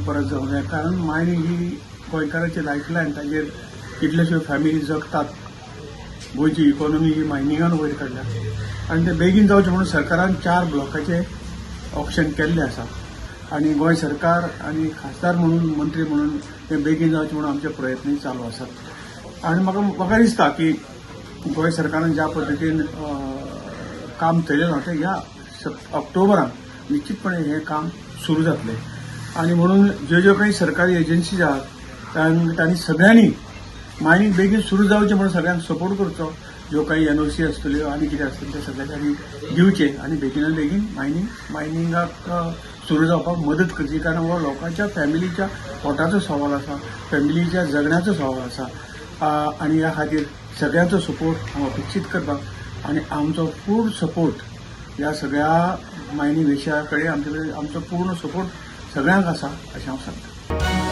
परत जावंक जाय, कारण मायनींग ही गोंयकाराची लायफलायन. ताजेर कितल्योश्यो फॅमिली जगतात. गोंयची इकॉनॉमी ही मायनिंगान वयर काडल्या आनी ते बेगीन जावचें म्हणून सरकारान चार ब्लॉकाचे ऑक्शन केल्ले आसा आनी गोंय सरकार आनी खासदार म्हणून, मंत्री म्हणून ते बेगीन जावचें म्हणून आमचे प्रयत्नय चालू आसात. आनी म्हाका दिसता की गोंय सरकारान ज्या पद्दतीन काम थरयलां, तें ह्या ऑक्टोबरान निश्चितपणे हें काम सुरू जातलें. आनी म्हणून ज्यो ज्यो काही सरकारी एजन्सीज आहात, तांणी सगळ्यांनी मायनींग बेगीन सुरू जावचें म्हणून सगळ्यांक सपोर्ट करचो. ज्यो काही एनओसी आसतल्यो आनी कितें आसतलें, ते सगळे तांणी दिवचे आनी बेगिना बेगीन मायनिंगाक सुरू जावपाक मदत करची, कारण हो लोकांच्या फॅमिलीच्या पोटाचो सवाल आसा, फॅमिलीच्या जगण्याचो सवाल आसा. आनी ह्या खातीर सगळ्यांचो सपोर्ट हांव अपेक्षीत करता आनी आमचो फूल सपोर्ट ह्या सगळ्या मायनींग विशया कडेन आमचे कडेन आमचो पूर्ण सपोर्ट सगळ्यांक आसा अशें हांव सांगता.